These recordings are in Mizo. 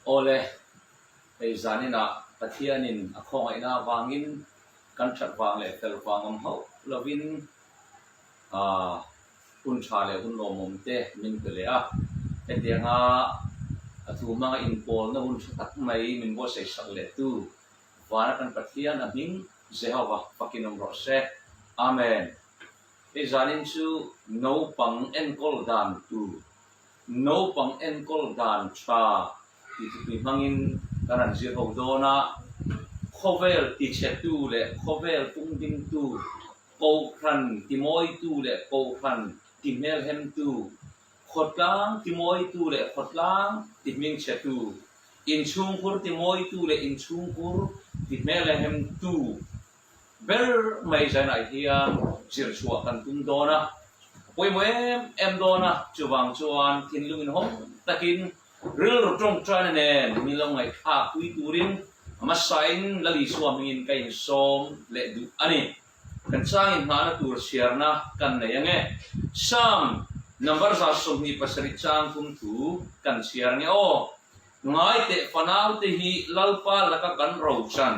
Awle, hei zaninah Pathianin a khawngaihna avangin kan that vang leh fel vang awm hauh lovin hun tha leh hun lawmawm te min pe leh a. Hetianga a thu hmanga inpawlna hun tha tak mai min buatsaih sak lehtu Vana kan Pathian a hming Jehovah fakin awm rawh se. Amen. Hei zanin chu naupang enkawl dan tur Naupang enkawl dan tha tih thupui hmangin kan han zir ho dawn a, khawvel tichhetu leh khawvel pungdingtu, kohhran timawitu leh kohhran tihmelhemtu, khawtlang timawitu leh khawtlang tihmingchhetu, inchhungkhur timawitu leh inchhungkhur tihmelhemtu Ber mai zanah hian zir chhuah kan tum dawn a, a pawimawh em em dawn a, chuvang chuan thinlung inhawng takin rilru tawngtaina nen min lo ngaihthlak pui turin a hmasain Lal Isua hmingin ka insawm leh duh a ni. Kan changin nghahna tur chhiarna kan nei ange. Psalm number 27 chang thum thu kan chhiar ange aw. Ngaiteh fanaute hi Lalpa laka kan rochan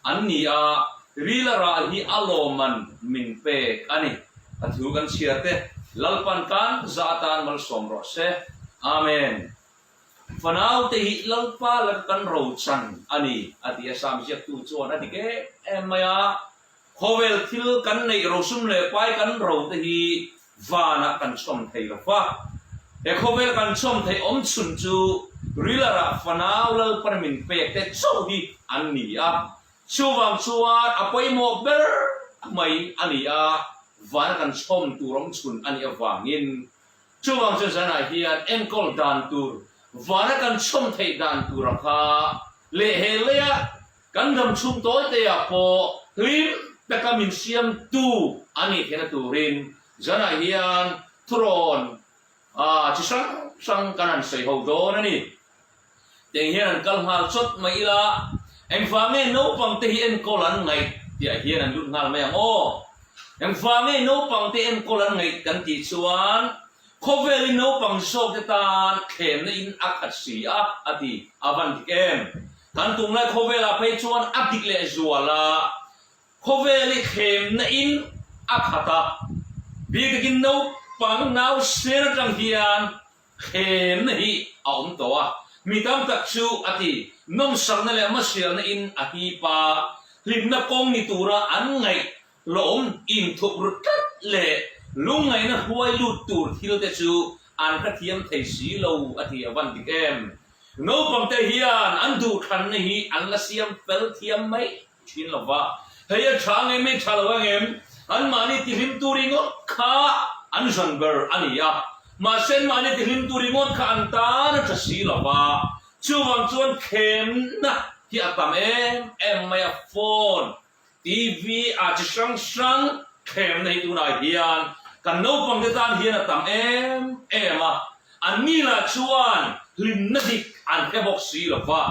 An ni a, rila rah hi a lawmman min pek a ni. A thu kan chhiar te, Lalpan kan za atan malsawm rawh se. Amen. Fanau te hi Lalpa laka kan rochan a ni, a ti a, Sam ziaktu chuan a dik em em mai a. Khawvel thil kan neih rosum leh pai kan ro te hi vanah kan chhawm thei lo va. He khawvel kan chhawm theih awm chhun chu Rilarah fanau Lalpan min pek te chauh hi an ni a. Chuvang chuan a pawimawh ber mai a ni a, vana kan chhawm tur awm chhun a nih avangin. Chuvang chuan zanah hian enkawl dan tur, vana kan chhawm theih dan tura kha leh he leia Kan ram chhung tawi te ah pawh hlim taka min siam tu a nih theihna turin zanah hian thurawn chi hrang hrang kan han sawi ho dawn a ni. Tiang hian an kal nghal chawt mai ila, engvang nge naupang te hi enkawl an ngaih tih ah hian an lut nghal mai ang aw. Engvang nge naupang te enkawl an ngaih kan tih chuan Khawvel i naupang zawk te tan thlemna in a khat si a, a ti. A van dik em? Kan tunlai khawvel ah phei chuan a dik leh zual a, khawvel i thlemna in a khat a, bik takin naupang nau sen atang hian thlemna hi a awm tawh a, mi tam tak chu a ti, nawmsakna leh hmasialna in a hip a, hlimna kawng ni tura an ngaih Lawm inthup ru tlat leh lungngaihna hruai lut tur thil te chu an hrethiam thei si lo a ti a van dik em? Naupang te hian an duhthlanna hi an la siam fel thiam mai thin lo va, hei a tha ngem hei tha lo angem anmahni tihlim tur ringawt kha an zawn ber a ni a, mahse anmahni tihlim tur ringawt kha an tan a tha si lo va, chuvang chuan thlemna hi a tam em em mai a, phone TV ah chi hrang hrang thlemna hi tunah hian kan naupangte tan hian a tam em em a, an ni lah chuan hlimna dik an hre bawk si lo va,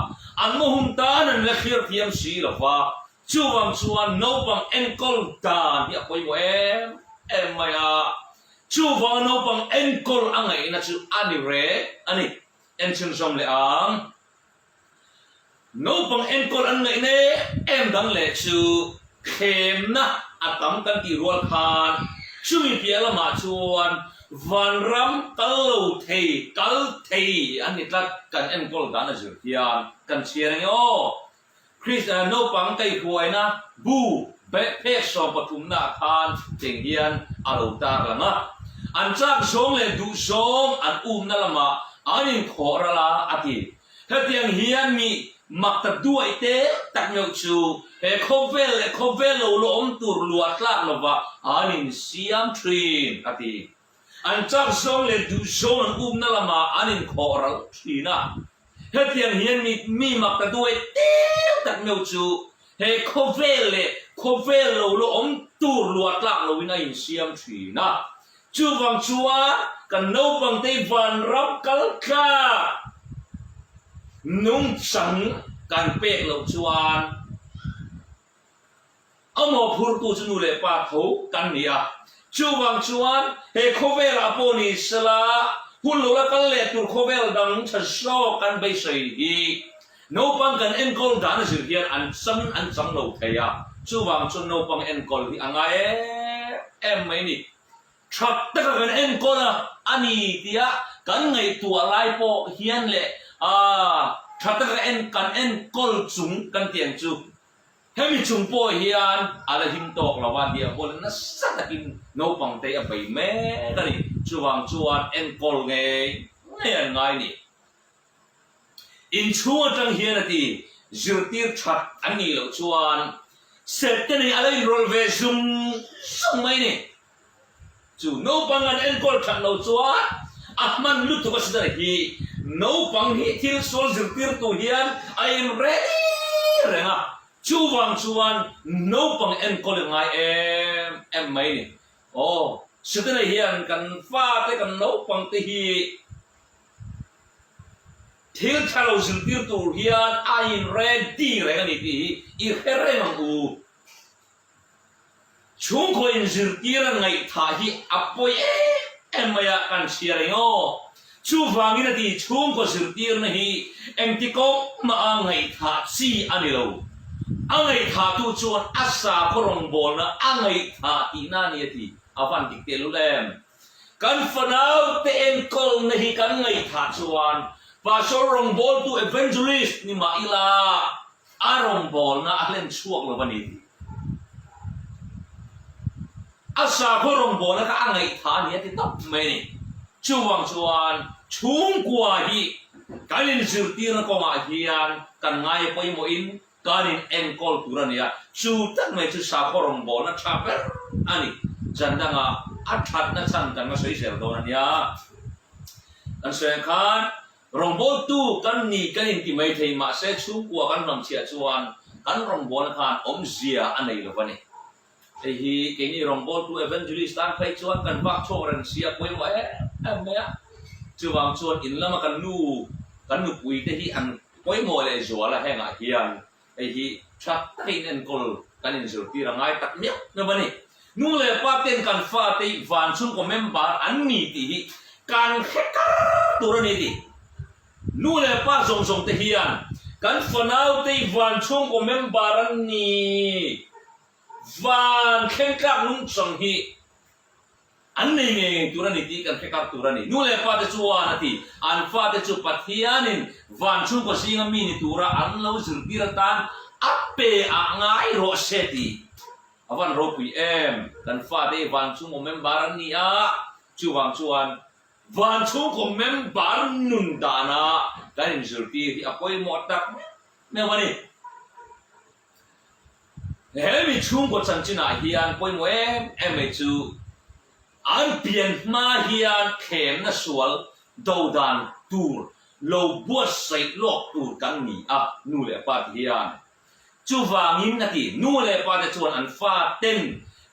an maw hun tan an la thlir thiam si lo va, chuvang chuan naupang enkawl dan hi a pawimawh em em mai a, chuvanga naupang enkawl a ngaihna chu a ni reng a ni, enchhunzawm leh ang. Naupang enkawl an ngaih ne em dang leh chu thlemna a tam kan tih rual khan chumi piah lamah chuan vanram kal lo thei kal thei an ni tlat kan enkawl dan a zir hian kan chhiar ange aw. Krist naupang kaihruaina bu phek 13 ah khan cheng hian a lo tar lang a, an chak zawng leh duh zawng an umna lamah an inkhawh ral a a ti. Hetiang hian mi mak ta duai te tak meuh chu he khawvel leh khawvel lo la awm tur luah tlak lovah an insiam thin, a ti. An chak zawng leh duh zawng an umna lamah an inkhawh ral thin a. Hetiang hian mi mi mak ta duai te tak meuh chu he khawvel leh khawvel lo la awm tur luah tlak loin a insiam thin a. Chuvang chuan kan naupangte vanram kal tlak nungchang kan pek loh chuan a mawhphurtu chu nu leh pa tho kan ni a. Chuvang chuan he khawvelah pawh ni sela Hun lo la kal leh tur khawvel dang tha zawk kan beisei hi naupang kan enkawl dan a zir hian an chang an chang lo thei a, chuvang chuan naupang enkawl hi a ngai em em mai ni. Tha taka kan enkawl a a ni tia kan ngaihtuah lai pawh hian leh aa tha taka en kan enkawl chung kan tih ang chu Hemi chung pawh hian a la him tawk lo a, diahbual nasa takin naupang te a bei mek a ni. Chuvang chuan enkawl ngei ngei an ngai ni. Inchhung atang hian a ti, zirtir that an nih loh chuan set te nei a la inrawlh ve zung zung mai ni. Chu naupang an enkawl that lo chuan a hman lutuk a sidan hi naupang hi thil sual zirtirtu hian a in ready reng a, chuvang chuan naupang enkawl i ngai em em mai ni. Aw, Setana hian kan fate kan naupang te hi thil tha lo zirtir tur hian a in ready reng a ni tih hi i hre reng ang u. Chhungkaw inzirtir a ngaihthah hi a pawi em em mai a, kan chhiar eng aw. Chuvangin a ti, chhungkaw zirtirna hi engti kawng mah a ngaihthah chi a ni lo. A ngaihthahtu chuan a sakhaw rawngbawlna a ngaihthah tihna a ni a ti. A van dik tehlul em? Kan fanaute enkawlna hi kan ngaihthah chuan Pastor rawngbawltu Evangelist ni mah ila, A rawngbawlna a hlen chhuak lo a ni tih. A sakhaw rawngbawlna kha a ngaihtha a ni a ti tawp mai a ni. Chuvang chuan chhungkua hi kan inzirtirna kawngah hian kan ngai a pawimawhin kan in enkawl tur a ni a, chu tak mai chu sakhaw rawngbawlna tha ber a ni. Zan dangah a thatna chhan kan la sawi zel dawn a nia. Kan sawi ang khan Rawngbawltu kan ni kan inti mai thei mahse chhungkua kan hlamchhiah chuan kan rawngbawlna khan awmzia a nei lo a ni. Hei hi keini rawngbawltu evangelist tan phei chuan kan vak chhuak reng si a pawimawh em em mai a. Chuvang chuan in lama kan nu kan nupui te hi an pawimawh leh zual a hengah hian Hei hi tha takin enkawl kan inzirtir a ngai tak miau miau a ni. Nu leh pa ten kan fate hi van chhungkaw member an ni tih hi kan hre kar tur a ni tih. Nu leh pa zawng zawng te hian kan fanaute hi van chhungkaw member an ni van thleng tlak nungchang hi An nei ngei ngei tur a ni tih kan hre kar tur a ni. Nu leh pate chuan a ti, an fate chu Pathianin van chhungkaw zinga mi ni tura an lo zirtir atan a pe ah ngai rawh se tih a van ropui em. Kan fate hi van chhungkaw member an ni a, chuvang chuan van chhungkaw member nun dana kan inzirtir hi a pawimawh tak meuh a ni. He mi chhungkaw chanchinah hian pawimawh em em mai chu an pian hma hian thlemna sual do dan tur lo buatsaih lawk tur kan ni a, nu leh pa te hian. Chuvangin a ti, nu leh pa te chuan an fa ten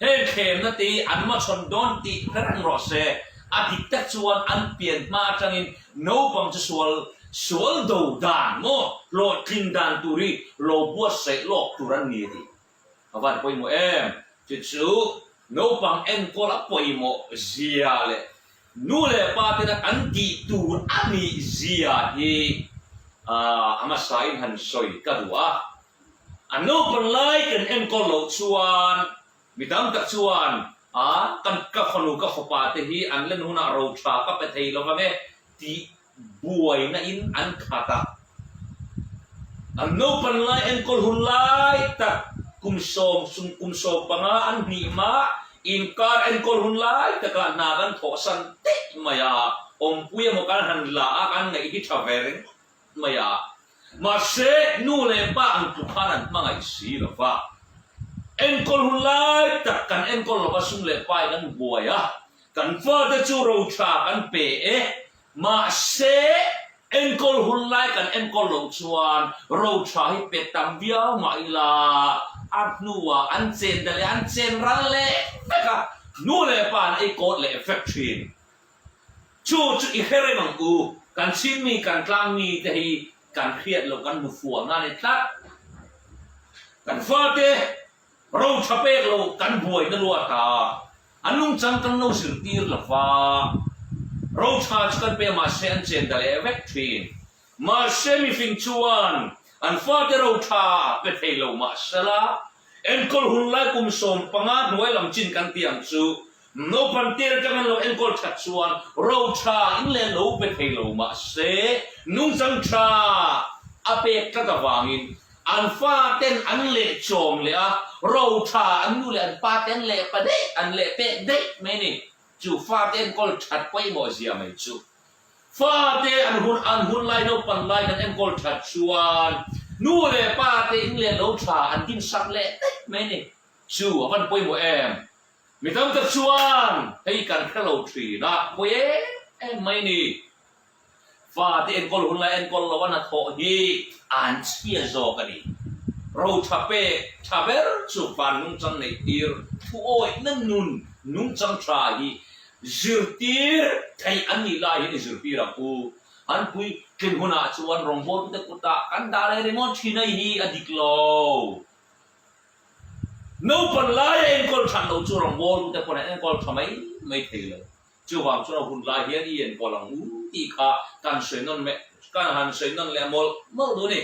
heng thlemna te hi an hmachhawn dawn tih hre reng rawh se, a dik tak chuan an pian hma atangin Naupang chu sual sual do dan maw hlawhtlin dan tur hi lo buatsaih lawk tur an ni a ti. A van pawimawh em? Chu chu naupang enkawl a pawimawh zia leh nu leh pa tena kan tih tur a nih zia hi a hmasain han sawi ka duh a. A naupang lai kan enkawl loh chuan Mi tam tak chuan, A, kan ka fanu ka fapa te hi an len hunah ro tha ka pe thei lo vang e, tih buaina in an khat a. An naupan lai enkawl hun lai tak kum sawm sum kum 15 an hnih mah inkar enkawl hun lai takah hna kan thawhsan daih mai a, awmpui emaw kan han la a kan ngaih hi tha ve ringawt mai a. Mahse, nu leh pa ang tluk khan an hmangaih si lo va. Enkawl hun lai tak kan enkawl lo va, sum leh pai kan buai a, kan fate chu roṭha kan pe e. Mahse, enkawl hun lai kan enkawl loh chuan roṭha hi pe tam viau mah ila, a hnuah an chen da leh an chen ral leh vek a, nu leh pa an ei kawt leh vek ṭhin. Chu chu i hre reng ang u, kan chhimmi kan tlangmi te hi kan hriat loh kan hmu fual na ni tlat. Kan fate ro tha pek lo kan buai na luat a, an nungchang kan lo zirtir lo va. Ro tha chu kan pe mahse an chen ta leh vek thin. Mahse mifing chuan an fate ro tha pe thei lo mahsela enkawl hun lai kum 15 hnuai lam chin kan tih ang chu Naupan tir atang an lo enkawl that chuan ro tha in leh lo pe thei lo mahse nungchang tha a pek tlat avangin an fa ten an leh chawm leh a, ro tha an nu leh an pa te an leh pa daih an leh pek daih mai a ni. Chu fa te enkawl that pawimawh zia mai chu. Fa te an hun an hun lai naupan lai kan enkawl that chuan nu leh pa te in leh lo tha an dinsak leh daih mai a ni. Chu a van pawimawh em? Mi tam tak chuan hei kan hre lo thin a, pawi em em mai ni. Fate enkawl hun lai enkawl lo a hnathawh hi an chhia zawk a ni. Ro tha pek tha ber chu van nungchang neih tir thu awihna nun nungchang tha hi zirtir theih an nih lai hian i zirtir ang u. An puitling hunah chuan rawngbawltute kutah kan dah leh ringawt thin a hi a dik lo. Naupan laia enkawl that loh chu rawngbawltu te pawn an enkawl tha mai mai thei lo. Chuvang chuan a hun lai hian i enkawl ang u tih kha kan sawi nawn meh kan han sawi nawn leh mawlh mawlh duh a ni.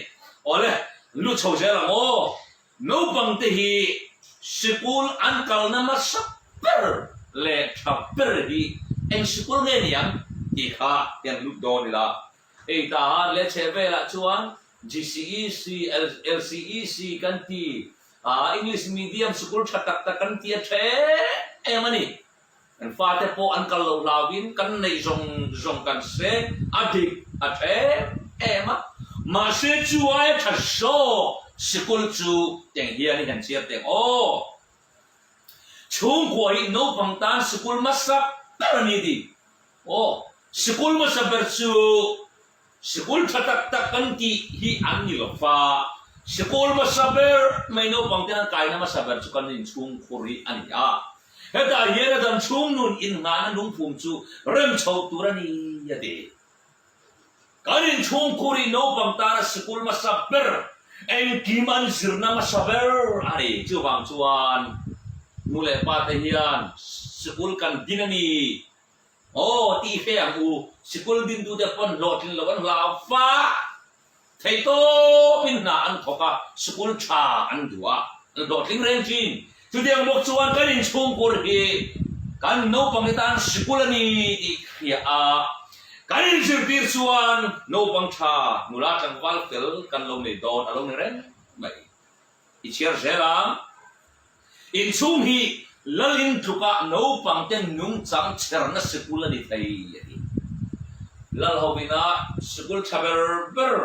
Awle, lu chho zel ang aw. Naupang te hi sikul an kalna hmasa ber leh tha ber hi eng sikul nge ni ang tih kha hian lut dawn ila. Hei tahan leh chheh velah chuan GCEC, LCEC kan ti a, English medium sikul tha tak tak kan ti a tha em em a ni. Kan fate pawh an kal loh hlauhin kan neih zawng zawng kan se a dik a tha em em a. Mahse chu aia tha zawk sikul chu teng hian i han chhiar teng aw. Chhungkua hi naupang tan sikul hmasa ber a ni tih. Aw, sikul hmasa ber chu sikul tha tak tak kan tih hi an ni lo fa. Sikul hmasa ber mai naupang ten an kaina hmasa ber chu kan inchhungkhur hi a ni a. Hetah hian a dam chhung nun innghahna lungphum chu rem chho tur a ni a ti. Kan inchhungkhur hi naupang tana sikul hmasa ber, engkim an zirna hmasa ber a ni. Chuvang chuan nu leh pa te hian sikul kan din a ni. Aw, tih hre ang u, sikul dintute pawn hlawhtlin lo an hlau fa. Theihtawpin hna an thawk a, sikul tha an duh a, an hlawhtling reng thin. Chutiang bawk chuan kan inchhungkur hi kan naupang te tan sikul a ni tih hria a, kan inzirtir chuan naupang tha nula tlangval fel kan lo nei dawn a lo ni reng mai. I chhiar zel ang. Inchhung hi Lalin tlukah naupang te nungchang chherna sikul a ni thei a ti. Lal ho ina sikul tha ber ber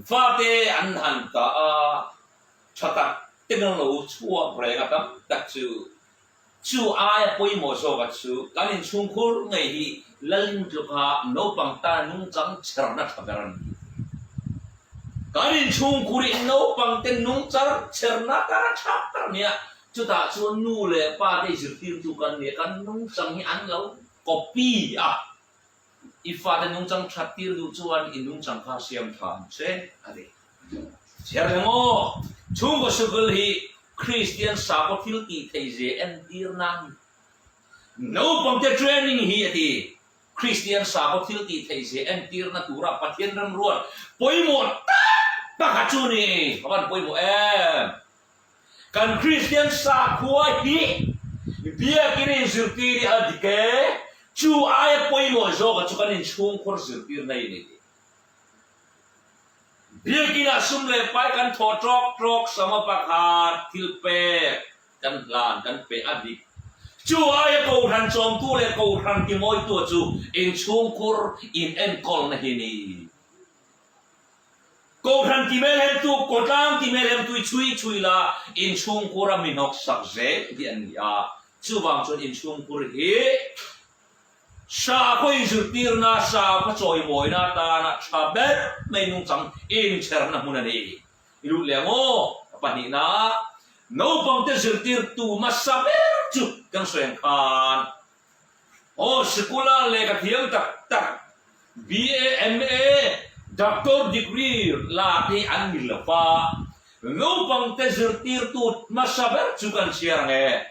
fate an han ta a, tha tak ten an lo chhuak reng a tam tak chu. Chu aia pawimawh zawka chu kan inchhungkhur ngei hi Lalin tluka naupang tan nungchang chherna tha ber a ni. Kan inchhungkhur hi naupang te nungchar chherna tana tha ber a ni a, chutah chuan nu leh pa te zirtirtu kan ni a, kan nungchang hi an lo copy a, i fate nungchang that tir duh chuan i nungchang kha siam tha ang che a ti. Chhiar reng aw, chhungkaw sikul hi Kristian sakhaw thil tih theih zia entir nan naupang te training hi a ti. Kristian sakhaw thil tih theih zia entirna tura Pathian remruat pawimawh tak pakhat chu ni. A van pawimawh em! Kan Kristian sakhua hi biakin a inzirtir hi a dik e, chu aia pawimawh zawka chu kan inchhungkhur zirtirna hi a ni tih. Biakinah sum leh pai kan thawh tawk tawk sama pakhat thil pek kan hlan kan pe a dik. Chu aia Kohhran chawmtu leh Kohhran timawitua chu inchhungkhur inenkawlna hi a ni. Kohhran timelhemtu, kawtlang timelhemtu i chhui chhui la inchhungkhura mi hnawksak zel hi an ni a. Chuvang chuan inchhungkhur hi Sakhaw inzirtirna, sakhaw chawimawina atana tha ber mai nungchang inchherna hmun a ni. I lut leh ang aw, a pahnihna, naupangte zirtirtu hmasa ber chu kan sawi ang khan, aw sikula lehkha thiam tak tak, BA, MA, Doctor degree lak hi an ni lo va, naupangte zirtirtu hmasa ber chu kan chhiar ang e.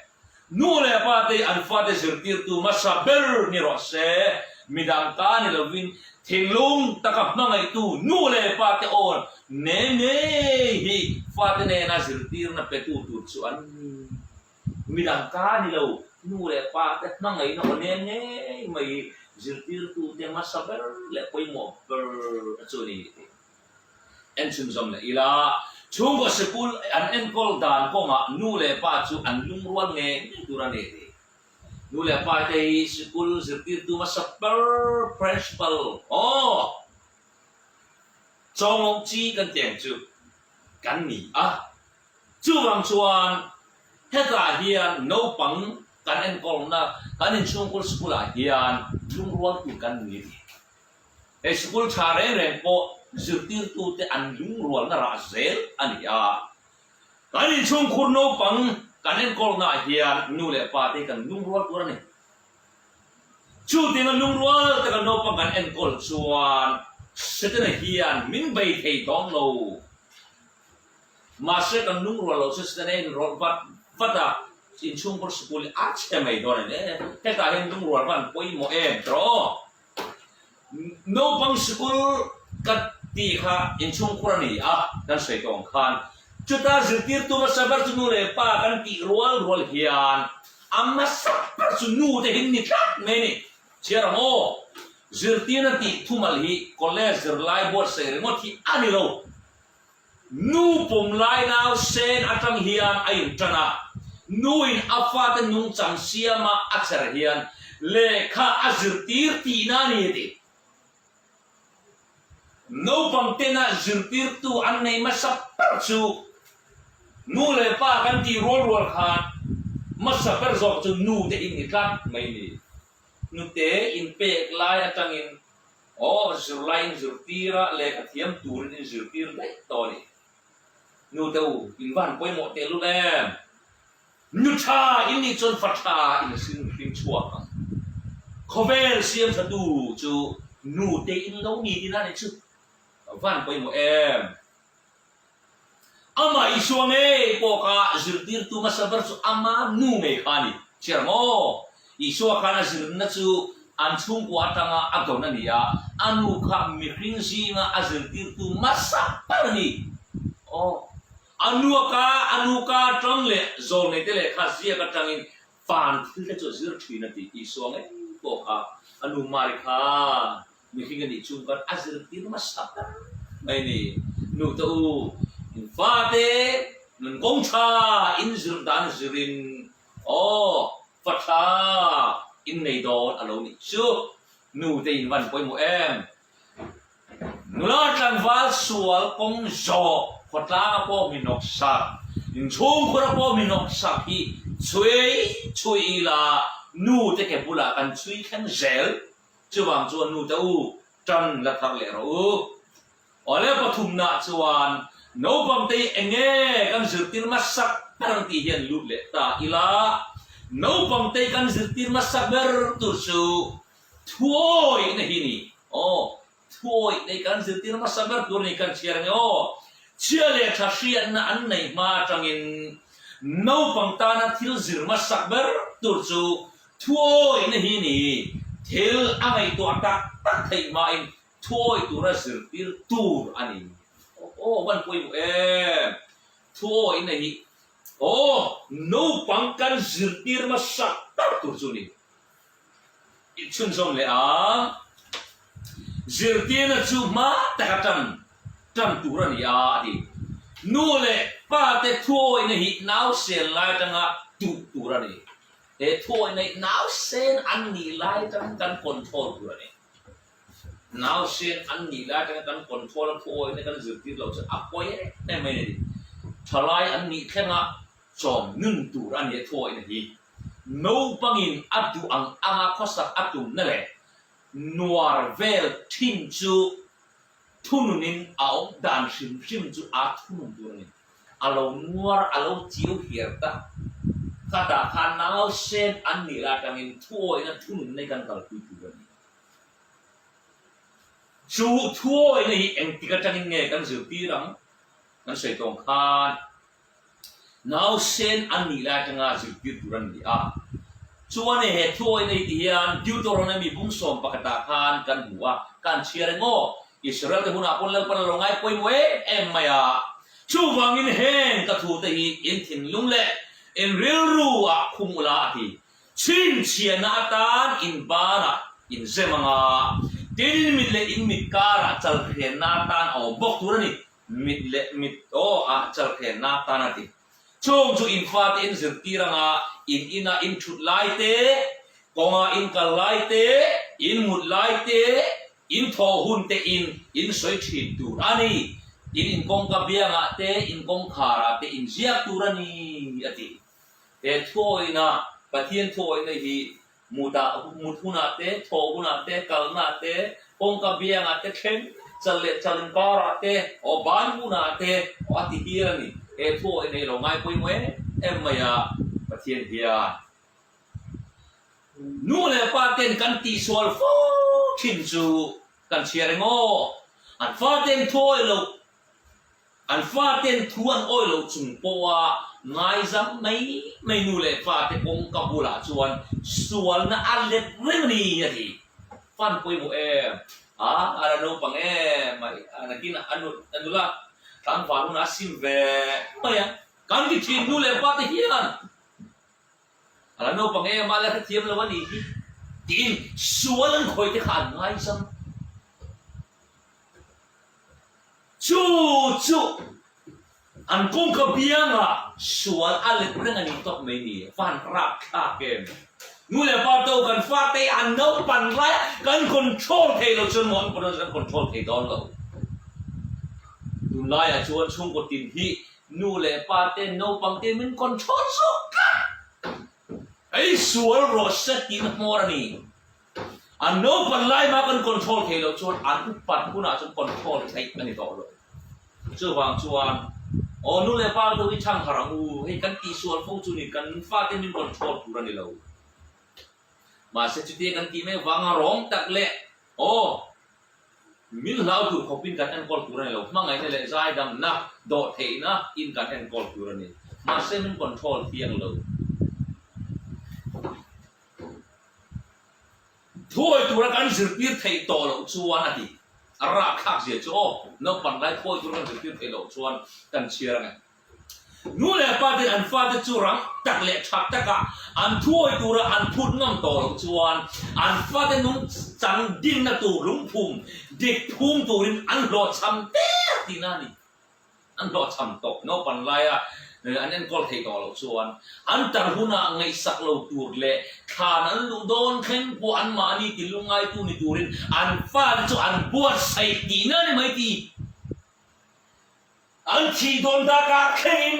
Nu leh pa te an fate zirtirtu hmasa ber ni rawh se. Midang ka ni lovin thinlung taka hmangaihtu nu leh pa te aw ne ngei hi fate nena zirtirna petu tur chu an ni. Midang ka ni lo, nu leh pa te hmangaihna aw nem ngei mai hi zirtirtute hmasa ber leh pawimawh ber chu a ni tih en chhunzawm leh ila. Chhungkaw sikul an enkawl dan kawngah nu leh pa chu an lungrual ngei ngei tur a ni tih. Nu leh pa te hi sikul zirtirtu hmasa ber principal aw Chawngawk chi kan tih ang chu kan ni a. Chuvang chuan hetah hian naupang kan enkawlna kan inchhungkaw sikul ah hian lungrual tur kan ni a ti. Hei sikul tha reng reng pawh zirtirtute an lungrualna rah zel a ni a. Kan inchhungkhur naupang kan enkawlna ah hian nu leh pa te kan lungrual tur a ni. Chutinga lungrual taka naupang kan enkawl chuan Setana hian min bei thei dawn lo. Mahse kan lungrual loh chu Setana in rawlh vat vat a, inchhungkhur sikul hi a chhe mai dawn a ni. Hetah hian lungrual va an pawimawh em tawh. Naupang sikul ka tih kha inchhungkhur a ni a, kan sawi tawh ang khan. Chuta zirtirtu hmasa ber chu nu leh pa kan tih rual rual hian a hmasa ber chu nu te hi ni tlat mai a ni. Chhiar ang aw, zirtirna tih thumal hi college zirlai buatsaih ringawt hi a ni lo. Nu pum lai nau sen atang hian a intan a, nuin a fate nungchang siama a cher hian lehkha a zirtir tihna a ni a ti. Naupang tena zirtirtu an nei hmasa ber chu nu leh pa kan tih rual rual khan hmasa ber zawk chu nu te in ni tlat mai ni. Nute inpek lai atangin Aw, zirlai in zirtir a, lehkha thiam turin in zirtir daih tawh a ni. Nu te u, in va han pawimawh teh lul em? Nu tha in nih chuan fa tha in sin hlim chhuak ang. Khawvel siam tha tu chu nu te in lo ni tin a ni chu. Ka va han pawimawh em? Amah Isua ngei pawh kha zirtirtu hmasa ber chu ama nu ngei kha a ni. Chhiar maw? Isua khan a zirna chu an chhungkua atanga a dawn a ni a, a nu kha mihring zinga a zirtirtu hmasa ber a ni. Aw, a nu a ka, a nu ka atang leh zawlneite lehkha ziak atangin van thilte chu a zir thin a ti. Isua ngei pawh kha a nu Mari kha Mihring a nih chung khan a zirtir hmasa ber mai a ni. Nu te u, in fate nun kawng tha in zir dan zirin aw fa tha in nei dawn a lo nih chu. Nu te in van pawimawh em? Nula tlangval sual kawng zawh khawtlanga pawh mi nawk sak, inchhungkhura pawh mi nawk sak hi chhui chhui ila nu te ke bulah kan chhui thleng zel. Chuvang chuan nu te u, tan la thar leh rawh u. Awle pathumnaah chuan naupang te hi enge kan zirtir hmasak ber ang tih hian lut leh ta ila, naupang te hi kan zirtir hmasak ber tur chu thuawihna hi ni. Aw, thuawihna hi kan zirtir hmasa ber tur a ni kan chhiar ange aw. Chhia leh tha hriatna an nei hma atangin naupang tana thil zir hmasak ber tur chu Thuawihna hi ni, thil a ngaihtuah tak tak theih hmain thuawih tura zirtir tur a ni. Aw, van pawimawh em! Thuawihna hi, aw, naupang kan zirtir hmasa tak tur chu ni. I chhunzawm leh ang. Zirtirna chu hma taka tan tan tur a ni a, a ti. Nu leh pa te thuawihna hi nausen lai atanga tuh tur a ni. He thuawih neih nausen an nih lai atangin kan control tur a ni. Nausen an nih lai atangin kan control a, thuawihna kan zirtir loh chuan a pawi em em mai a ni. Thalai an nih thlenga chawm nun tur a ni a thuawihna hi. Naupangin a duh ang anga khawsak a tumna leh nuar vel thin chu thununin a awm dan hrim hrim chu a thunun tur a ni. A lo nuar, a lo chiu hiar ta. Khatah khan nausen an nih lai atangin thuawihna thunun nei kan kalpui tur a ni. Chu thuawihna hi engtik atangin nge kan zirtir ang? Kan sawi tawng khan nausen an nih lai atanga zirtir tur an ni a. Chuan he thuawina hi ti hian Deuteronomy bung 11 ah khan kan hmu a, kan chhiar eng aw? Israel te hunah pawn Lalpan a lo ngai pawimawh em em mai a. Chuvangin heng ka thute hi in thinlung leh in rilru ah khum ula a ti. Chhinchhiahna atan in banah in zem ang a, tin in mit leh in mit karah chalhrenna atan a awm bawk tur a ni. Mit leh mit aw ah chalhrenna atan a ti. Chung chu in fate in zirtir anga in ina in thut lai te, kawnga in kal lai te, in mut lai te, in thawh hun te in in sawi thin tur a ni. In inkawngka biangah te, in kawngkharah te in ziak tur a ni, a ti. He thuawihna, Pathian thuawihna hi Mutah, mut hunah te, thawh hunah te, kalnaah te, kawngka biangah te thleng, chal leh chal inkarah te, aw ban hunah te, aw a ti hial a ni. He thu awih nei lo ngai pawimawh em em mai a, Pathian hian nu leh pa ten kan tihsual fo thin chu kan chhiar eng aw? An fa ten thu awih loh An faten thu an awih loh chung pawha ngaizam mai mai nu leh pate kawngka bulah chuan sualna a let reng a ni a ti. Fan pawimawh em? A, a la naupang em mai, a nakin a nu a nula tlangval hunah a sim ve mai a. Kan ti thin nu leh pate hian a la naupang em a, la hrethiam lo a nih hi tiin sual an khawih te kha an ngaizam. Chu chu an kawngka biangah sual a let reng a ni tawp mai ni, van rap thlak em. Nu leh pa to kan fate an naupan lai a kan control thei lo chuan maw an pawh kan control thei dawn lo. Tunlaiah chuan chhungkaw tin hi nu leh pa te naupang te min control zawk tlat. Ei sual rawh se tihna hmawr a ni. An naupan lai mah kan control thei loh chuan an upat hunah chuan control theih a ni tawh lo. Chuvang chuan aw nu leh pa te hi chhang harh ang u, hei kan tihsual fo chu ni, kan fate min control tur a ni lo. Mahse chutia kan tih mai vanga rawng tak leh aw min hlau tur khawpin kan enkawl tur a ni lo, hmangaihna leh zaidamna, dawhtheihna in kan enkawl tur a ni. Mahse min control thiang lo. Thuawi tura kan zirtir theih tawh loh chuan a ti. A rakthlak zia chu aw, naupang lai thuawi tura kan zirtir theih loh chuan kan chhiar ang e. Nu leh pa ten an fate chu rang tak leh tha taka an thuawi tura an phut ngam tawh loh chuan an fate nung chang dinna tur lungphum dik phum turin an hlawhchham der tihna a ni. An hlawhchham tawh naupan laia an enkawl thei tawh loh chuan an tar hunah ngaihsak lo tur leh thlan an luh dawn thleng pawh anmahni ti lungngaitu ni turin an fate chu an buatsaih tihna a ni mai ti. An thih dawn dakah thlengin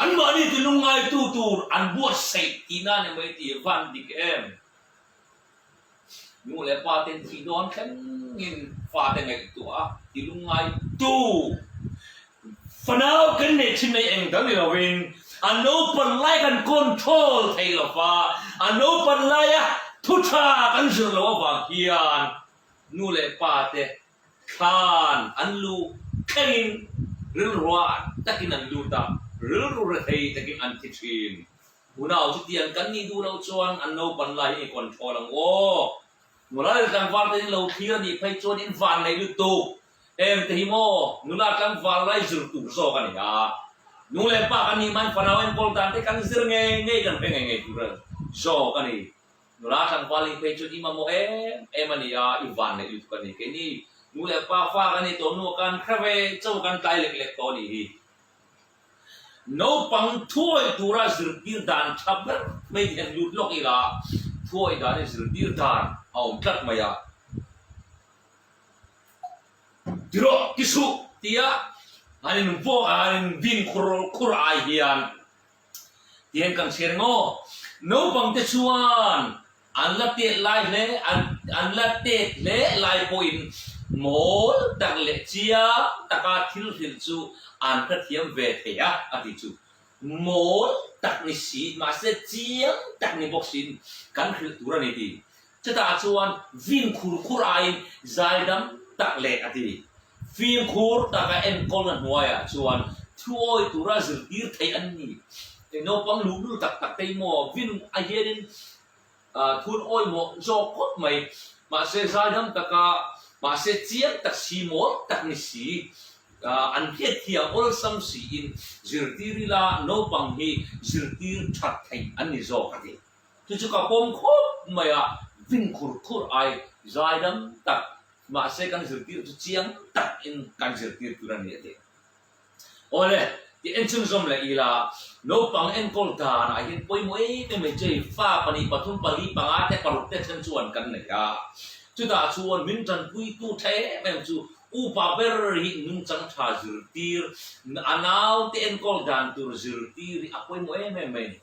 anmahni ti lungngaitu tur an buatsaih tihna a ni mai ti van dik em. Nu leh pa ten thih dawn thlengin fate ngaihtuah a ti lungngai tu. Fanau kan neih thin mai eng dang ni lovin a naupan lai kan control thei lo va, a naupan laia thu tha kan zir loh avang hian nu leh pa te thlan an luh thlengin rilruah takin an lut a, rilru rethei takin an thi thin. Unau chutiang kan nih duh loh chuan an naupan lai hi i control ang aw. Nula leh tlangval te in lo thlir a nih phei chuan in van neih lutuk. Em te hi maw nula tlangval lai zir tur zawk a ni a. Nu leh pa kan nih hmain fanau enkawl dan te kan zir ngei ngei kan hre ngei ngei tur zawk a ni. Nula tlangval nih phei chuan i mamawh em em a ni a, i van neih lutuk a ni. Keini nu leh pa fa kan nih tawh hnuah kan hre ve chauh kan tlai lek lek tawh a nih hi. Naupang thuawih tura zirtir dan tha ber mai ti hian lut lawk ila, thuawih dan hi zirtir dan a awm tlat mai a. Ti rawh, ti suh tia an in an in bin khur khur ai hian ti hian kan chhiar eng aw. Naupang te chuan An la tet lai hle, an an la tet hle lai pawhin mawl tak leh chiang taka thil hrilh chu an hrethiam ve thei a, a ti chu. Mawl tak ni si, mahse chiang tak ni bawk siin kan hrilh tur a ni ti. Chutah chuan vin khur khur aiin zaidam tak leh a ti. Fimkhur taka enkawlna hnuaiah chuan thuawi tura zirtir theih an ni. Naupang luhlul tak tak te hi maw vin a hianin thun awimawh zawk khawp mai. Mahse zaidam taka mahse chiang tak si mawl tak ni si an hriatthiam awlsam siin zirtir ila naupang hi zirtir that theih an ni zawk a ti. Chu chu ka pawm khawp mai a, vin khur khur ai zaidam tak mahse kan zirtir chu chiang tak in kan zirtir tur a ni a ti. Awle, ti en chhunzawm leh ila, naupang enkawl dan ah hian pawimawh em em mai che fa pahnih pathum pali panga te paruk te then chuan kan nei a, chutah chuan min tanpuitu tha em em chu upa ber hi nungchang tha zirtir, a naute enkawl dan tur zirtir hi a pawimawh em em mai a ni.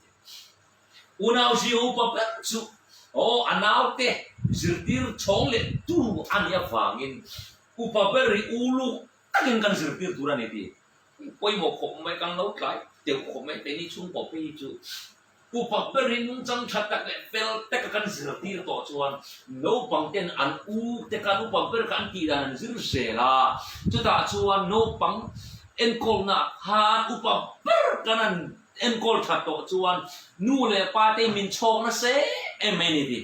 Unau zia upa ber chu aw a naute zirtir chhawng leh tu a nih avangin upa ber hi uluk takin kan zirtir tur a ni tih pawimawh khawp mai kan lo tlai deuh khawp mai keini chhungkaw phei hi chu upa ber hi nungchang tha tak leh fel taka kan zirtir tawh chuan naupang ten an u te khan upa ber kha an tih dan an zir zel a chutah chuan naupang enkawlna khan upa ber kan an Enkawl that tawh chuan nu leh pa te min chhawk nasa em em a ni tih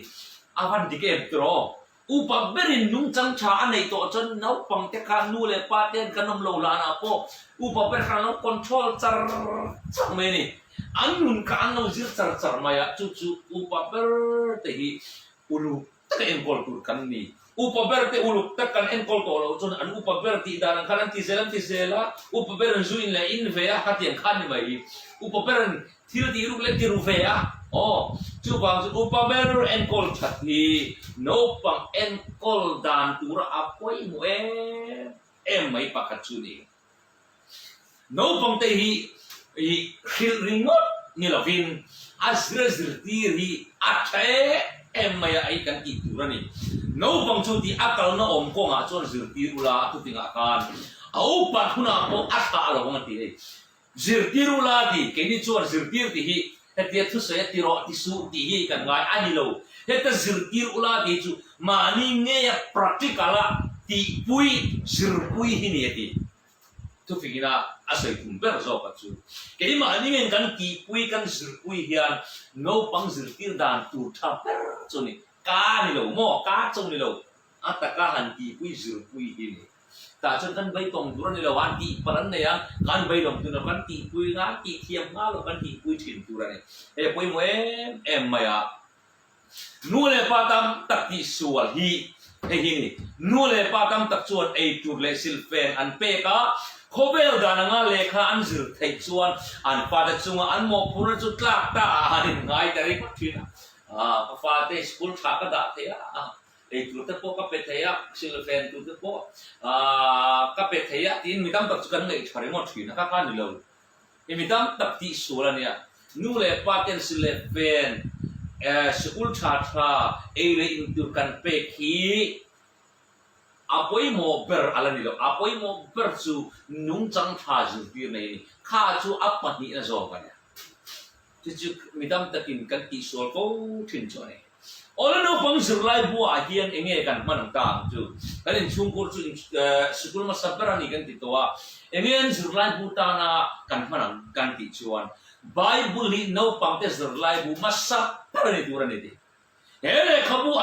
a van dik em tiraw? Upa berin nungchang tha a neih tawh chuan naupang te kha nu leh pa ten kan awm lo lanah pawh upa ber khan an lo control char char mai a ni. An nun kha an lo zir char char mai a, chu chu upa ber te hi uluk taka enkawl tur kan ni. Upa ber te uluk tak kan enkawl tawh loh chuan an upa ber tih dan ang khan an ti zel an ti zel a, upa ber an zu in leh in ve a, khatiang khan ni mai. Upa ber an thil tih ruk leh ti ru ve a, aw chuvang chu upa ber enkawl that hi naupang enkawl dan tura a pawimawh em em mai pakhat chu ni. Naupangte hi hrilh ringawt ni lovin a zir zirtir hi a tha em em mai a, hei kan tih tur a ni. Naupang chu tih a kalna awm kawngah chuan zirtir ula a thutingah khan a upat hunah pawh a thlah lo ang a ti hei. Zirtir ula ti, keini chuan zirtir tih hi hetia thusawi a ti rawh ti suh tih hi kan ngai a ni lo. Heta zirtir ula tih chu mahni ngeia practical a tihpui zirpui hi ni a ti. Thufingin a a sawi tum ber zawk a chu. Keimahni ngen kan tihpui kan zirpui hian naupang zirtir dan tur tha ber chu a ni. Ka ni lo maw? Ka chu ni lo. A taka han tihpui zirpui hi ni. Tah chuan kan beitawng tur a ni lo, an tih palh an nei a, kan beidawng tur a ni lo, kan tihpui nga, tihthiam nga lo kan tihpui thin tur a ni. Hei a pawimawh em em mai a. Nu leh pa tam tak tih sual hi hei hi ni. Nu leh pa tam tak chuan ei tur leh silfen an pek a, khawvel dan anga lehkha an zir theih chuan an fate chunga an mawhphurna chu tlak ta ah an inngai ta ringawt thin a. Ka fate school tha ka dah thei a, ei tur te pawh ka pe thei a, silfen tur te pawh ka pe thei a tiin mi tam tak chu kan ngaih tha ringawt thin a, kha kha ni lo. I mi tam tak tih sual a nia. Nu leh pa ten si leh pen sikul tha tha ei leh in tur kan pek hi a pawimawh ber a la ni lo. A pawimawh ber chu nungchang tha zirtir nei a ni. Kha chu a pahnihna zawk a nia. Chu chu mi tam takin kan tihsual fo thin chu a ni. Awle naupang zirlai buaah hian eng nge kan hman ang ta ang chu? Kan inchhungkhur chu sikul hmasa ber a ni kan ti tawh a, eng nge an zirlai bu tana kan hman ang kan tih chuan Bible hi naupangte zirlai bu hmasa ber a ni tur a ni tih. He lehkhabu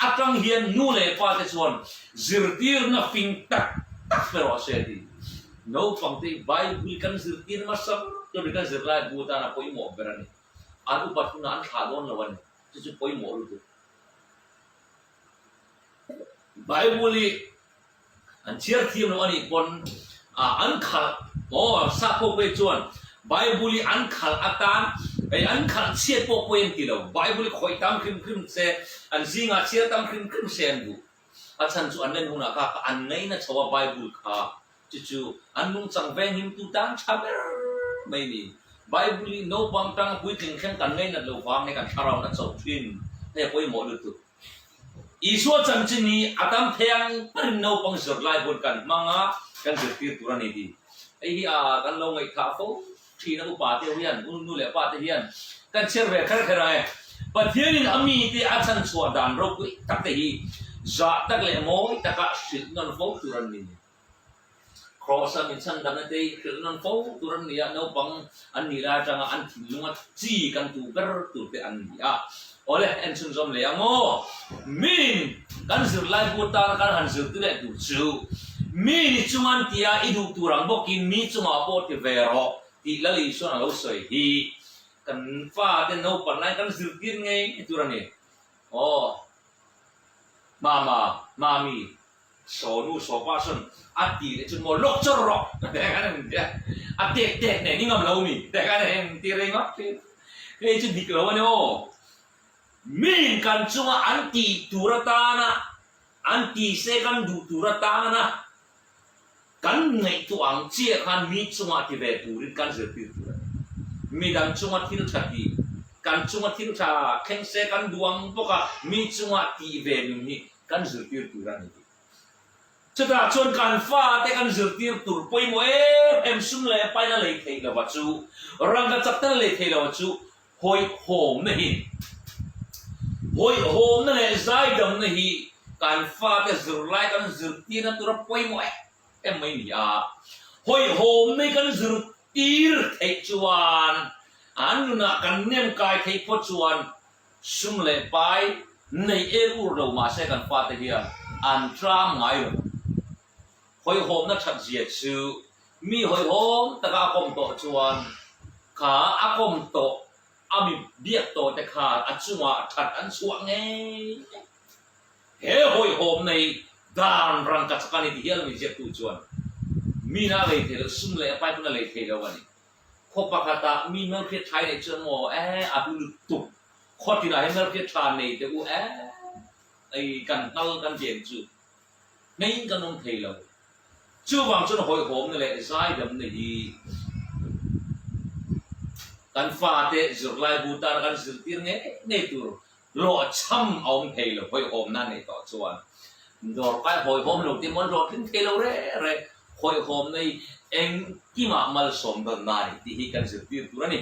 atang hian nu leh pa te chuan zirtirna fing tak tak pe rawh se tih. Naupangte hi Bible kan zirtir hmasa ber tur a ni, kan zirlai bu tana pawimawh ber a ni. An upat hunah an thlah dawn lo a ni. Chu chu pawimawh lutuk. Bible hi an chhiar thiam lo a nih pawn an khalh aw sap ho phei chuan Bible hi an khalh atan hei an khalh chhiat pawh pawi an ti lo. Bible hi khawih tam hrim hrim se an zingah chhiar tam hrim hrim se an duh. A chhan chu an len hunah kha an ngaina chho a Bible kha. Chu chu an nungchang venghimtu tan tha ber mai ni. Bible hi naupang tanga puitling thleng kan ngainat lo vang nge kan thlarau na chauh thin hei a pawimawh lutuk. Isua chanchin hi a tam thei ang berin naupang zirlai hun kan hmang a, kan zirtir tur a ni tih hei hi a kan lo ngaihthah fo thin a upa te hian nu leh pa te hian kan chhiar ve kher kher ang e. Pathianin a mite a chhanchhuah dan ropui tak te hi zah tak leh mawi taka hrilh nawn fo tur an ni. Kraws-a min chhandamna te hi hrilh nawn fo tur an ni a, naupang an nih lai atanga an thinlunga chi kan tuh ber tur te an ni a. Awle, en chhunzawm leh ang aw. Min kan zirlai bu tana kan han zirtir leh tur chu, Mi ni chunga an tia i duh tur ang bawkin mi chungah pawh ti ve rawh tih Lal Isuan a lo sawi hi kan fate naupan lai kan zirtir ngei tur a ni. Aw, Mama, Mami, Saw nu saw pa sawn a ti leh chu maw lawk chawr rawh te khan an ti a, a tek tek nen i ngam lo mi te khan an ti rei ngawt thin. Hei chu dik lo a ni aw. Min kan chunga an tih tur atana an ti se kan duh tur atana kan ngaihtuah ang chiah khan mi chunga ti ve turin kan zirtir tur a ni. Midang chunga thil tha tih, kan chunga thil tha thleng se kan duh ang bawk a, mi chunga tih ve nun hi kan zirtir tur a ni tih. Chutah chuan kan fate kan zirtir tur pawimawh em em sum leh paina lei theih lova chu, rangka chakna lei theih lova chu hawihhawmna hi, hawihhawmna leh zaidamna hi kan fate zirlai kan zirtirna tura pawimawh em em mai ni a. Hawihhawmna hi kan zirtir theih chuan an nunah kan nem kai theih phawt chuan Sum leh pai nei er ur lo mahse kan fate hian an tram ngai lo. Hawihhawmna that zia chu mi hawihhawm taka a kawm tawh chuan kha a kawm tawh a mi biak tawh te khan a chungah that an chhuah ngei ngei. He hawihhawmna hi dan rangka chak a ni ti hial mi ziaktu chuan mi na lei thei lo, sum leh pai pawn a lei thei lo a ni. Khaw pakhatah mi hmelhriat tha i neih chuan maw eh a hlu lutuk. Khaw tinah hian hmelhriat tha nei teh u eh ei kan hngal kan chen chu hmeiin kan awm thei lo. Chuvang chuan hawihhawmna leh zaidamna hi kan fate zirlai bu tana kan zirtir ngei ngei tur Hlawhchham a awm thei lo, hawihhawmna a neih tawh chuan dawrkai hawihhawm lo tih mawn hlawhtling thei lo reh reh, hawihhawmna hi engkimah malsawm dawnna a ni tih hi kan zirtir tur a ni.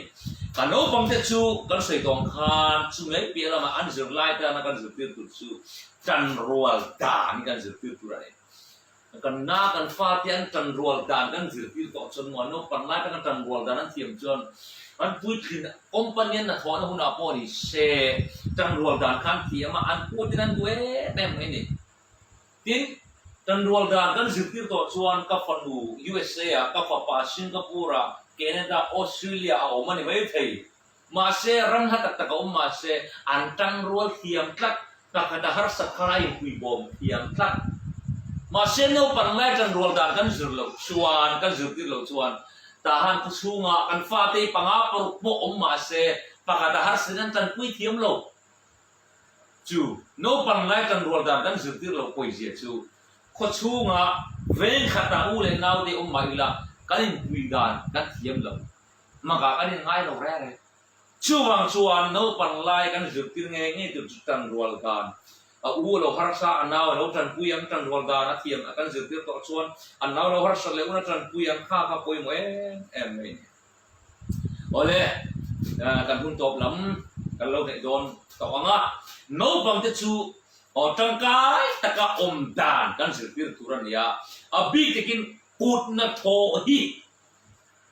Kan naupangte chu kan sawi tawng khan chu mai piah lamah an zirlai tana kan zirtir tur chu tanrual dan hi kan zirtir tur a ni. Kan na kan fate an tanrual dan kan zirtir tawh chuan maw naupang lai atanga tanrual dan an thiam chuan an puitlin company an hnathawhna hunah pawh ni se tanrual dan kha an thiam a, an putin an duh em em mai a ni. Tin, tanrual dan kan zirtir tawh chuan ka fanu USA ah, ka fapa Singapore ah, Canada, Australia a awm a ni maithei. Mahse, ram hla tak tak a awm mahse, an tangrual thiam tlat, pakhat a harsat khan a inpuibawm thiam tlat. Mahse, naupang lai tanrual dan kan zir loh chuan, kan zirtir loh chuan, tahan khaw chhungah kan fate hi panga paruk pawh awm mahse, pakhat a harsatin an tanpui thiam lo. Chu naupang lai tanrual dan kan zirtir loh pawizia chu khaw chhungah veng khatah u leh naute awm mah ila kan inpui dan kan thiam lo. Hmangah kan in ngai lo reng reng. Chuvang chuan naupang lai kan zirtir ngei ngei tur chu tanrual dan a u a lo harsa a nau a lo tanpui ang tanrual dan a thiam a kan zirtir tawh chuan a nau lo harsat leh un a tanpui ang kha kha pawimawh em em mai a ni. Awle kan hun tawp lam kan lo hneih dawn tawh ang a, naupang te chu aw tangkai taka awm dan kan zirtir tur a ni a, a bik takin kutna thawh hi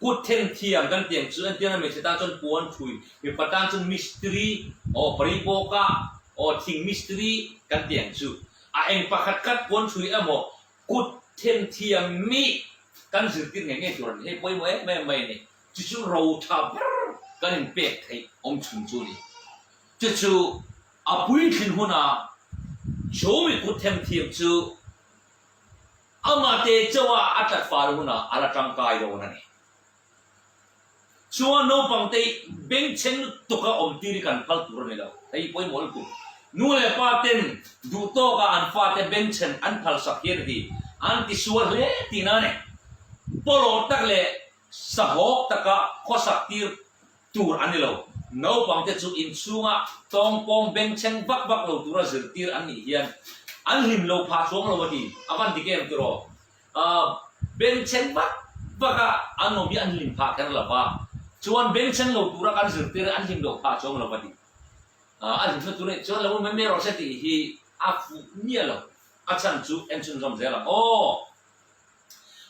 Kut then thiam kan tiang chu entirna hmeichhe tan chuan puan thui, mipa tan chuan mistiri aw paribawka aw thing mistiri kan tiang chu a eng pakhat khat puan thui emaw kut then thiam mi kan zirtir ngei ngei tur a ni. Hei pawimawh em em mai a ni. Chu chu ro tha ber kan inpek theih awm chhun chu a ni. Chu chu a puithlin huna chu mi kut then thiam chu Amah te chauha a tlat fal hunah a la tangkai dawn a ni. Chuan naupang te bengchheng lutuk a awm tir hi kan phal tur a ni lo. Hei hi pawimawh lutuk. Nu leh pa ten duh tawka an fate bengchhen an phalsak hian a ti. An tisual hle tihna a ni. Pawlawh tak leh sahawk taka khawsak tir tur an ni lo. Naupangte chu inchhunga tawngpawng bengchheng vak vak lo tura zirtir an nih hian an hlim lo phah chuang lo a ti. A van dik em tiraw? Bengchheng vak vaka an awm hi an hlim phah kher lo va, chuan bengchheng lo tura kan zirtir an hlim loh phah chuang lo a ti. A hlimna tur nih chuan lo awm em em rawh se tih hi a fuh miah lo. A chhan chu en chhunzawm zel ang aw.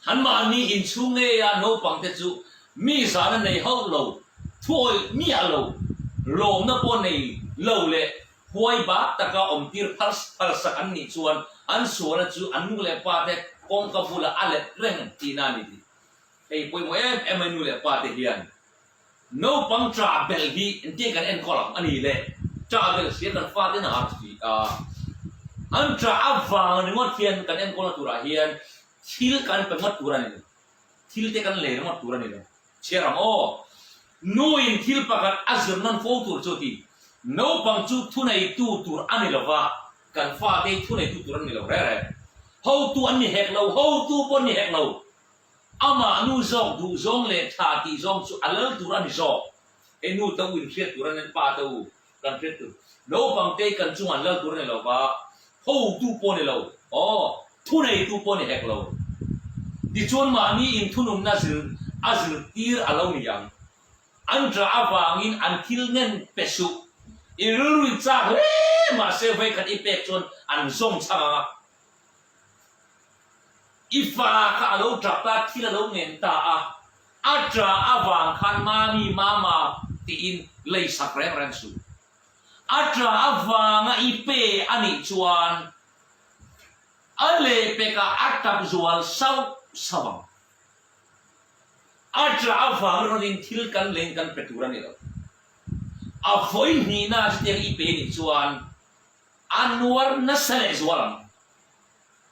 Anmahni inchhung ngeia naupangte chu mi zahna nei hauh lo, thuawih miah lo, lawmna pawh nei lo leh huai bak taka awmtir phal phalsak an nih chuan an sualna chu an nu leh pate kawngka bulah a let reng tihna a ni tih hei pawimawh em em a nu leh pate hian naupang ṭah belh hi engtin kan enkawl ang a ni le? Ṭah belh sia kan faten a har si a, an ṭah avang ringawt hian kan enkawlna turah hian Thil kan pe ngawt tur a ni lo. Thil te kan lei ringawt tur a ni lo. Chhiar ang aw. Nuin thil pakhat a zir nawn fo tur chu ti. Naupang chu thuneitu tur a ni lo va, kan fate hi thuneitu tur an ni lo reng reng. Hotu an ni hek lo, hotu pawh an ni hek lo. Amah nu zawk duh zawng leh tha tih zawng chu a lal tur a ni zawk. Hei nu te u inhriat tur a ni, pa te u. Kan hriat tur. Naupang te kan chungah an lal tur a ni lo va, hotu pawh a ni lo, aw, thuneitu pawh a ni hek lo. Tichuan mahni inthununna zir a zirtir a lo ni ang. An ṭah avangin an thil ngen pe suh. I rilru in chak hle mahse vawikhat i pek chuan an zawng chhang ang a. I fa kha a lo ṭap ta, thil a lo ngen ta a, A ṭah avang khan Mami, Mama tiin lei sak reng reng suh. A ṭah avanga i pe a nih chuan a lehpekah a ṭap zual sauh sauh ang. A ṭah avang rawnin thil kan leiin kan pe tur a ni lo. A vawi hnihna chutiang i pe a nih chuan a nuar nasa leh zual ang.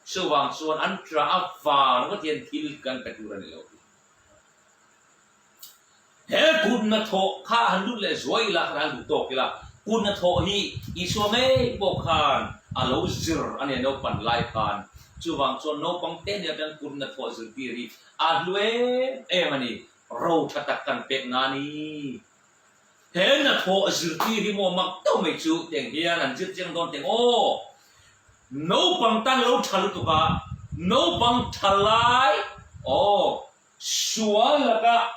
Chuvang chuan an ṭah avang ringawt hian thil kan pe tur a ni lo. He kut hnathawh kha han lut leh zuai ila, khan han duh tawk ila, kut hnathawh hi Isua ngei pawh khan a lo zir a nia naupan lai khan. Chuvang chuan naupang te nia tan kut hnathawh zirtir hi a hlu em em a ni, ro tha tak kan pek na a ni. He hnathawh zirtir hi maw mak deuh mai chu tiang hian an zir chiang dawn teng aw. Naupang tan lo tha lutuk a, naupang tha lai aw sual laka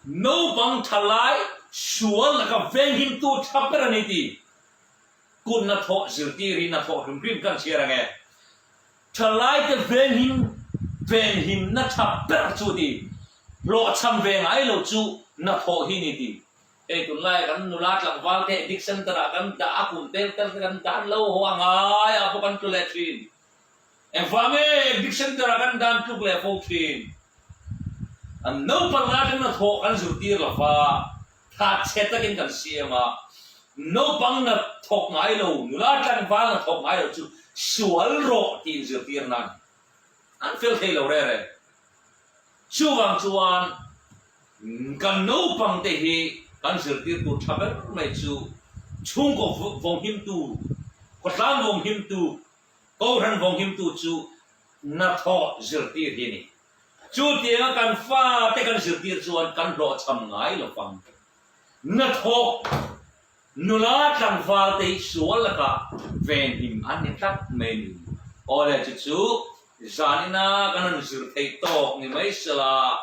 naupang tha lai sual laka venghimtu tha ber a ni ti kut hnathawh zirtir hi hnathawh hrim hrim kan chhiar ang e. Thalaite venghim venhimna tha ber chu ti hlawhchham ve ngai lo chu hnathawh hi ni ti. Hei tunlai kan nula tlangval te addict center ah kan dah a kum tel tel te kan dan lo haw a ngai ah pawh kan tlu leh thin. Engvang nge addict center ah kan dan tluk leh fo thin? An naupang lai atang hnathawh kan zirtir lo va, thatchhe takin kan siam a, naupang na thawk ngai lo, nula tlangval na thawk ngai lo chu sual rawh tih inzirtir nan an fel thei lo reng reng. Chuvang chuan kan naupang te hi kan zirtirtu tha ber mai chu chhungkaw vawnghimtu, khawtlang vawnghimtu, kohhran vawnghimtu chu hnathawh zirtir hi a ni. Chutianga kan fate kan zirtir chuan kan hlawhchham ngai lo vang. Hnathawk nula tlangval te hi sual lakah venhim an ni tlat mai a ni. Awle chu chu zanina kan rawn zir theih tawk ni mai sela,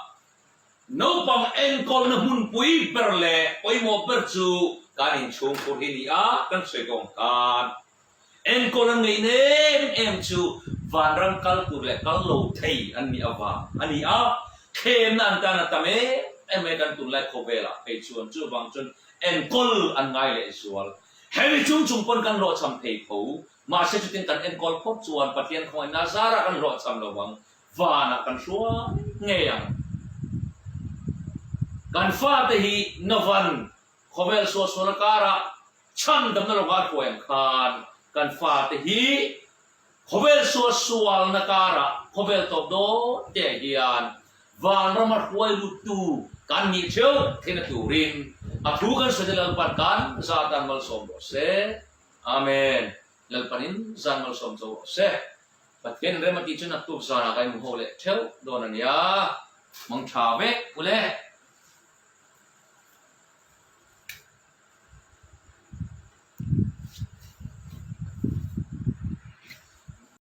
naupang enkawlna hmunpui ber leh pawimawh ber chu kan inchhungkhur hi ni a kan sawi tawng khan. Enkawl an ngeih em em chu vanram kal tur leh kal lo thei an nih avang a ni a, thlemna an tan a tam em em mai kan tunlai khawvelah phei chuan chuvang chuan enkawl an ngai leh zual. Hemi chung chung pawn kan hlawhchham thei tho, mahse chutin kan enkawl phawt chuan Pathian khawngaihna zarah kan hlawhchham lo vang, vanah kan hruai ngei ang. Kan fate hi Novan khawvel suahsual akarah Chhandamna lawngah a hruai ang khan kan fate hi khawvel sualsualna karah khawvel tawp dawn te hian vanrama hruai luttu kan nih theuh theihna turin a thu kan sawi te Lalpan kan zatan malsawm rawh se. Amen. Lalpanin zan malsawm cho rawh se. Pathian rem a tih chu naktuk zanah ka inhmu ho leh theuh dawn a nia. Mang tha vek ule.